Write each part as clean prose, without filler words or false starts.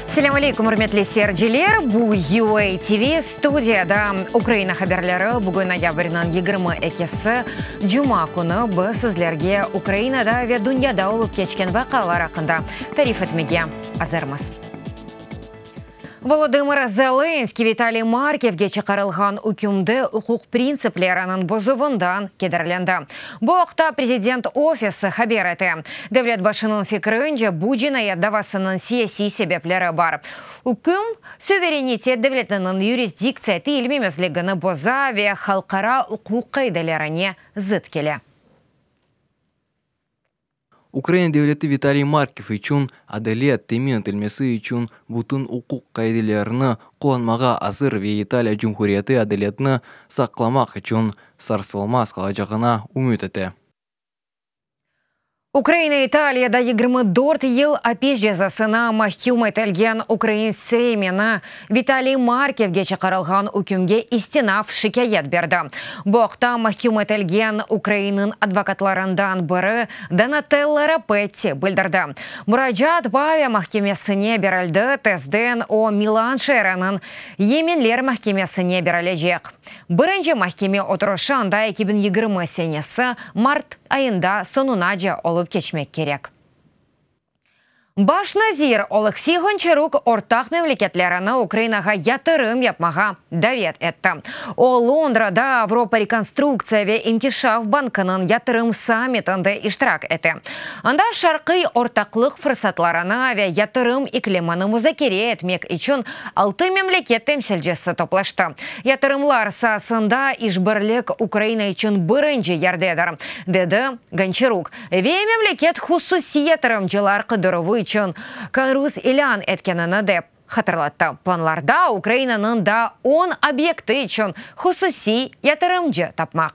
Selâm aleyküm, ürmetli seyirciler! Bu UA TV studiyada Ukraina haberleri. Bugün noyabrniñ 22-si, cuma künü. Biz sizlerge Ukrainada ve dünyada olıp keçken vaqialar aqqında tarif etmege azırmız. Volodımır Zelenskiy Vitaliy Markivge çıqarılğan ükümde uquq printsipleriniñ bozuvından kederlendi. Bu aqta Prezident ofisi haber ete. Devlet başınıñ fikrince, bu cinayet davasınıñ siyasiy sebepleri bar. Üküm suverenitet devletiniñ yurisdiktsiya etilmemezligini boza ve halqara uquq qaidelerine zıt kele. Ukraina devleti Vitaliy Markiv içün adalet temin etilmesi içün bütün uquq qaidelerini qullanmağa azır ve İtaliya Cumhuriyeti adaletni saqlamaq içün sarsılmaz qalacağına ümüt ete. Ukraina İtaliyada 24 yıl apis cezasına mahküm etilgen ukrain seymeni Vitaliy Markivge çıqarılğan ükümge istinaf şikâyet berdi. Bu aqta mahküm etilgen ukrainniñ advokatlarından biri Donatella Rapetti bildirdi. Muracaat Pavia mahkemesine berildi, tezden o Milan şeeriniñ Yeminler mahkemesine berilecek. Birinci mahkeme oturışı anda 2020 senesi mart ayında soñunace olıp keçmek kerek. Baş nazir Oleksiy Ğonçaruk ortaq memleketlerini Ukrainağa yatırım yapmağa davet etti. O, Londrada Avropa rekonstruktsiya ve inkişaf bankınıñ yatırım sammitinde iştirak ete. Anda Şarqiy ortaqlıq fırsatlarını ve yatırım iklimini muzakere etmek içün altı memleket temsilcisi toplaştı. Yatırımlar saasında işbirlik Ukraina içün birinci yerdedir, dedi Gonçaruk. Ve memleket hususiy yatırımcılar qıdıruvı içün konrus ilân etkenini dep hatırlattı. Planlarda Ukrainanıñ daa on obyekti içün hususiy yatırımcı tapmaq.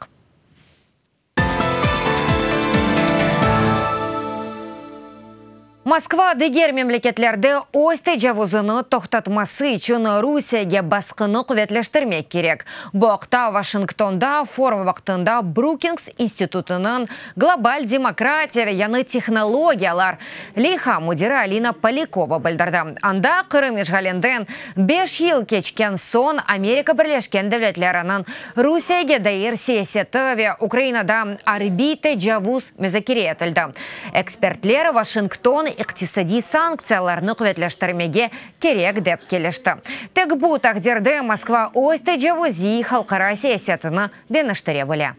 Moskva diger memleketlerde öz tecavuzını toqtatması içün Rusiyege basqını quvetleştirmek kerek. Bu aqta Washingtonda forum vaqtında Brookings institutınıñ Global demokratiya ve yañı tehnologiyalar leyha müdiri Alina Polikova bildirdi. Anda Qırım işğalinden beş yıl keçken soñ Amerika Birleşken Devletleriniñ Rusiyege dair siyaseti ve Ukrainada arbiy tecavuz muzakere etildi. Ekspertler Washington iqtisadiy sanktsiyalarnı quvetleştirmege kerek dep kelişti. Tek bu taqdirde Moskva öz tecavuziy halqara siyasetini deñiştire bile.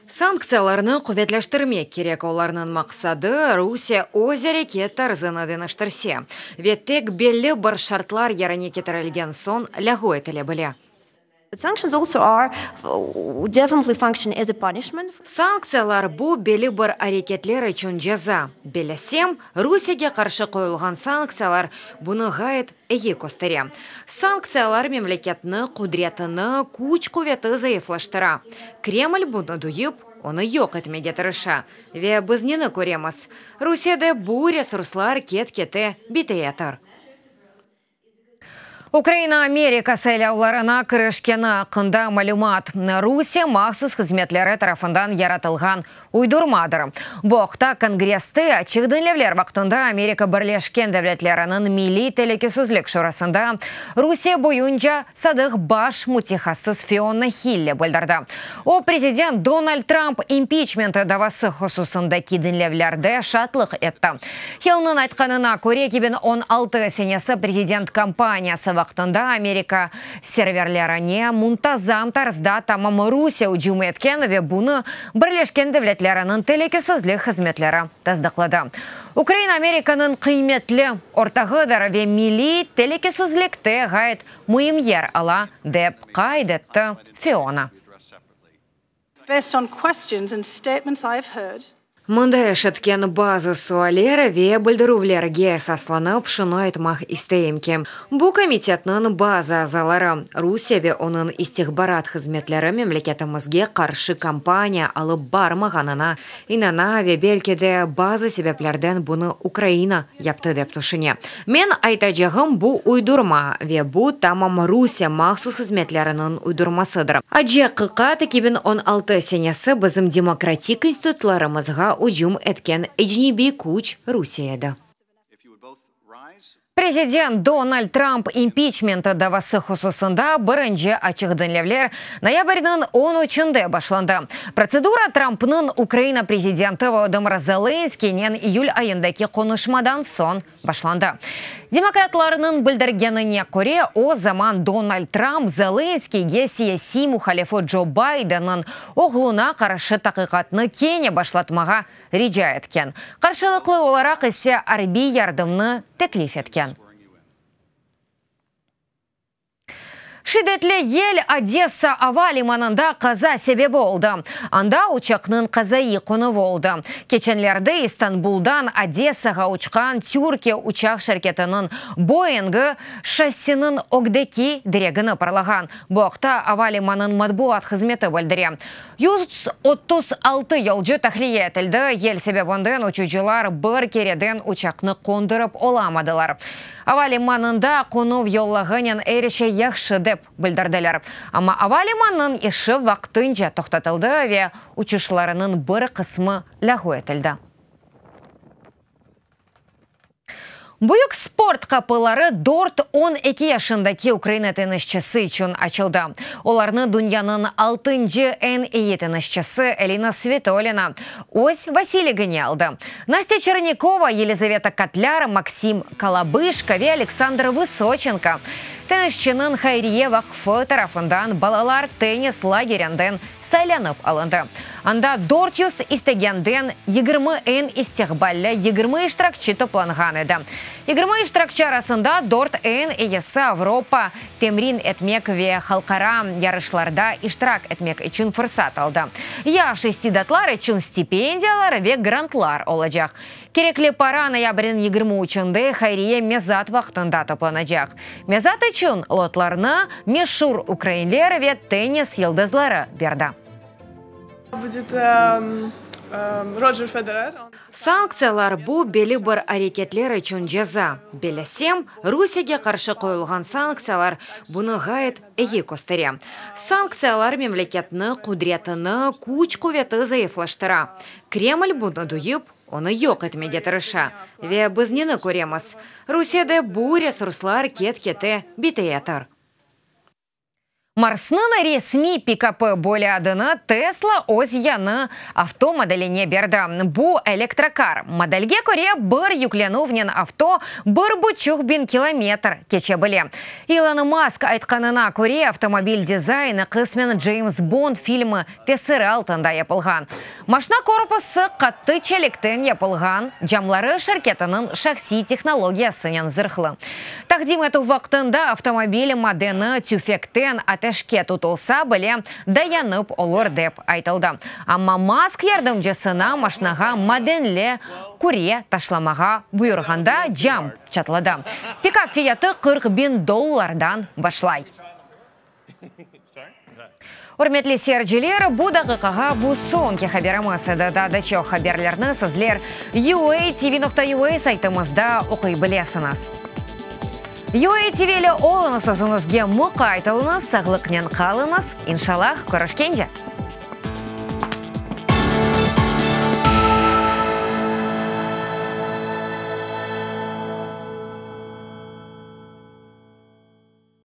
Sanktsiyalarnı quvetleştirmek kerek, olarnıñ maqsadı, Rusiye öz areket tarzını deñiştirse ve tek belli bir şartlar yerine ketirilgen soñ lâğu etile bile. Sanktsiyalar, bu belli bir areketler içün ceza. Bellesem, Rusiyege qarşı qoyulğan sanktsiyalar bunı ğayet eyi köstere. Sanktsiyalar memleketni qudretini, küç-quveti zayıflaştıra. Kreml bunı duyıp, onı yoq etmege tırışa. Ve biz neni köremiz? Rusiyede bu resurslar ket-kete biteyatır. Ukraina Amerika saylavlarına kirişkeni aqqında malümat, Rusiye mahsus hızmetleri tarafından yaratılğan uydurmadır. Bu aqta Kongresste açıq diñlevler vaqtında Amerika Birleşken Devletleriniñ Milliy telükesizlik şurasında Rusiye boyunca sadıq baş mütehassıs Fiona Hille bildirdi. O, prezident Donald Trump impiçmenti davası hususındaki diñlevlerde şaatlıq etti. Hillniñ aytqanına köre, 2016 senesi prezident kampaniyası vaqtında Amerika serverlerine muntazam tarzda tamam Rusiye ücüm etken ve bunı Birleşken Devletleriniñ telükesizlik hızmetleri tasdıqladı. Ukraina Amerikanıñ qıymetli ortağıdır ve milliy telükesizlikte ğayet müim yer ala, dep qayd etti Fiona. Mında eşitken bazı sualler ve bildirüvlerge esaslanıp şunı aytmaq isteyim ki, bu komitetniñ bazı azaları, Rusiye ve onıñ istihbarat hızmetleri memleketimizge qarşı kampaniya alıp barmağanına inana ve belki de bazı sebeplerden bunı Ukraina yaptı dep tüşüne. Men aytacağım, bu uydurma ve bu tamam Rusiye mahsus hızmetleriniñ uydurmasıdır. Acı aqiqat, 2016 senesi bizim demokratik institutlarımızğa. Ukrainağa ücüm etken ecnebiy küç Rusiye edi. Prezident Donald Trump impiçmenti davası hususında birinci açıq diñlevler noyabrniñ on üçünde başlandı. Protsedura Trumpnıñ Ukraina prezidenti Volodımır Zelenskıynen iyül ayındaki qonuşmadan soñ başlandı. Demokratlarnıñ bildirgenine köre, o zaman Donald Trump Zelenskıyge siyasiy muhalifi Joe Bidenniñ oğluna qarşı taqiqatnı kene başlatmağa rica etken, qarşılıqlı olaraq ise arbiy yardımnı teklif etken. Şiddetli yel Odessa ava limanında qaza sebebi oldı, anda uçaqnıñ qazaiy qonuvı oldı. Keçenlerde İstanbuldan Odessağa uçqan Türkiye uçaq şirketiniñ Boeingi şassiniñ ögdeki diregini parlağan. Bu aqta ava limanıñ matbuat hızmeti bildire. 136 yolcu tahliye etildi, yel sebebinden uçucılar bir kereden uçaqnı qondurıp olamadılar. Ava limanında qonuv yollağınen er şey yahşı dep bildirdiler. Amma ava limannıñ işi vaqtınca toqtatıldı ve uçuşlarınıñ bir qısmı lâğu etildi. Büyük sport qapıları dört 12 yaşındaki Ukraina tennisçisi içün açıldı. Olarnı dünyanıñ altıncı eñ eyi tennisçisi Elina Svitolina öz vasiyligine aldı. Nastya Çernikova, Yelizaveta Kotlâr, Maksim Kolobışko ve Aleksandr Vısoçenko tennisçiniñ hayriye vaqfı tarafından balalar tennis lagerinden saylanıp alındı. Anda 400 istegenden 20 eñ istiqballi 20 iştirakçi toplanğan edi. 20 iştirakçi arasında dört eñ eyisi Avropa temrin etmek ve halqara yarışlarda iştirak etmek içün fırsat aldı. Yaş istidatlar içün stipendiyalar ve grantlar olacaq. Kerekli para noyabrniñ 23-nde hayriye mezat vaqtında toplanacaq. Mezat içün lotlarnı meşur ukrainler ve tennis yıldızları berdi. Sanktsiyalar, bu belli bir areketler içün ceza. Bellesem, Rusiyege qarşı qoyulğan sanktsiyalar bunı ğayet eyi köstere. Sanktsiyalar memleketni, qudretini, küç-quveti zayıflaştıra. Kreml bunı duyıp, onı yoq etmege tırışa. Ve biz neni köremiz? Rusiyede bu resurslar ket-kete biteyatır. Marsnıñ resmiy pikapı böyle adını Tesla öz yañı avto modeline berdi. Bu elektrokar. Modelge köre, bir yüklenüvnen avto bir buçuq biñ kilometr keçe bile. İlon Mask aytqanına köre, avtomobil dizaynı qısmen James Bond filmi tesiri altında yapılğan. Maşna korpusı qattı çelikten yapılğan, camları şirketiniñ şahsiy tehnologiyasınen zırhlı. Taqdim etüv vaqtında avtomobil madeni tüfekten ateşke tutulsa bile dayanıp olur dep aytıldı. Amma Mask yardımcısına maşnağa madenli küre taşlamağa buyurğanda cam çatladı. Pikap fiyatı 40 biñ dollardan başlay. Ürmetli seyirciler, bu daqiqağa bu soñki haberimiz edi. Daa da çoq haberlerni sizler UATV.UA saytımızda oquy bilesiñiz. UATV ile oluñız, özüñizge muqayt oluñız, sağlıqnen qalıñız, inşallah, körüşkence!